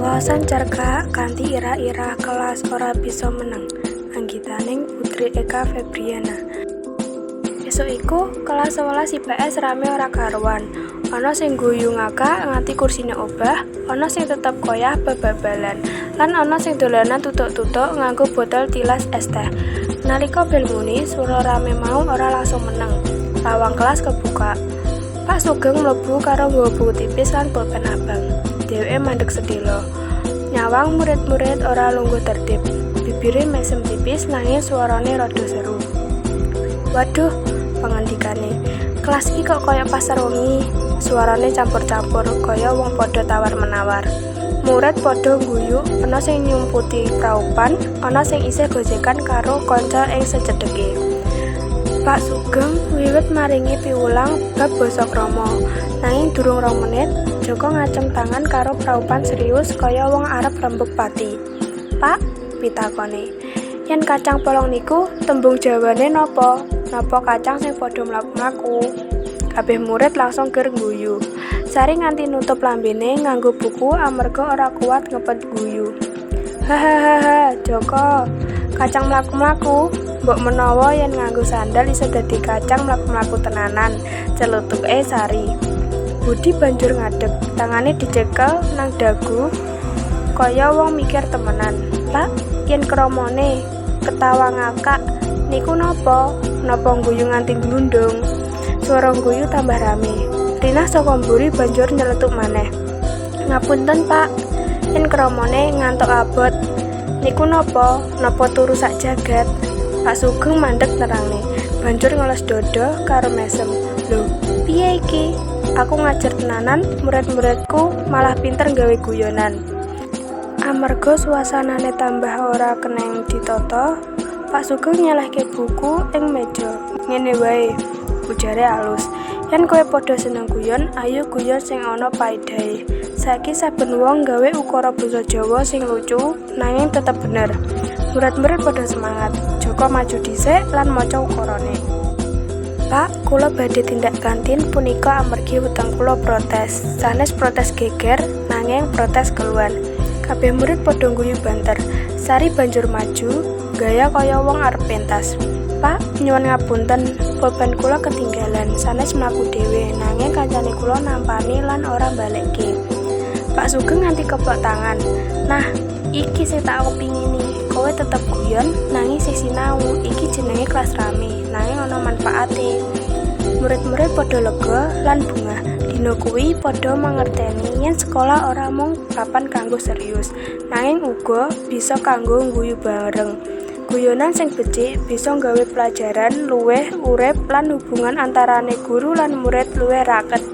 Waosan cerkak kanthi irah-irah kelas ora bisa meneng. Anggitaning Putri Eka Febriana. Esuk iku, kelas 11 IPS rame ora karuan. Ana sing guyu ngakak nganti kursine obah, ana sing tetep koyah bab-balan, lan ana sing dolanan tutuk-tutuk nganggo botol tilas es teh. Nalika bel muni, swara rame mau ora langsung meneng. Lawang kelas kebuka. Pak Sugeng mlebu karo nggawa buku tipis lan pulpen abang. Dheweke mandeg sedhela. Nyawang murid-murid ora lungguh tertib. Bibire mesem tipis nanging swarane rada seru. "Waduh," pangandikane. "Kelas iki kok kaya pasar wengi." Suarane campur-campur kaya wong padha tawar-menawar. Murid padha ngguyu, ana sing nyumputi praupan, ana sing isih gojekan karo kanca ing secedheke. Pak Sugeng wiwit maringi piwulang bab basa krama. Nanging durung 2 menit, Joko ngaceng tangan karo praupan serius kaya wong arep rembug pati. "Pak," pitakone, "yen kacang polong niku tembung Jawane napa? Napa kacang sing padha mlaku-mlaku?" Kabeh murid langsung ger ngguyu. Sari nganti nutup lambene nganggo buku amarga ora kuat ngepet guyu. "Hahaha, Joko, kacang mlaku-mlaku. Mbok menawa yen nganggo sandal iso dadi kacang mlaku-mlaku tenanan," celutuke Sari. Budi banjur ngadeg, tangane dicekel nang dagu kaya wong mikir temenan. "Pak, yen kramane ketawa ngakak niku napa? Napa ngguyu nganti glundung?" Swara ngguyu tambah rame. Rinah saka mburi banjur nyeletuk maneh. "Ngapunten, Pak, yen kramane ngantuk abot niku napa? Napa turu sak jagat?" Pak Sugeng mandeg nerangne, banjur ngelus dada karo mesem. "Lho, piye iki? Aku ngajar tenanan, murid-muridku malah pinter gawe guyonan." Amarga suasanane tambah ora keneng ditata, Pak Sugeng nyelehke buku ing meja. "Ngene wae," ujare alus. "Yen kowe padha seneng guyon, ayo guyon sing ana paedahe. Saiki saben wong gawe ukara basa Jawa sing lucu nanging tetep bener." Murid-murid padha semangat. Joko maju dhisik lan maca ukarane. "Pak, kula badhe tindak kantin punika amargi weteng kula protes. Sanes protes geger, nanging protes keluhan." Kabeh murid padha ngguyu banter. Sari banjur maju, gaya kaya wong arep pentas. "Pak, nyuwun ngapunten, pulpen kula ketinggalan, sanes mlaku dhewe, nanging kancane kula nampani lan ora mbalekke." Pak Sugeng nganti keplok tangan. "Nah, iki sing tak kepingini. Kowe tetep guyon, nanging isih sinau. Iki jenenge kelas rame, nanging ana manfaate." Murid-murid padha lega lan bungah. Dina kuwi padha mangerteni yen sekolah ora mung papan kanggo serius, nanging uga bisa kanggo ngguyu bareng. Guyonan sing becik bisa nggawe pelajaran luwih urip lan hubungan antarane guru lan murid luwih raket.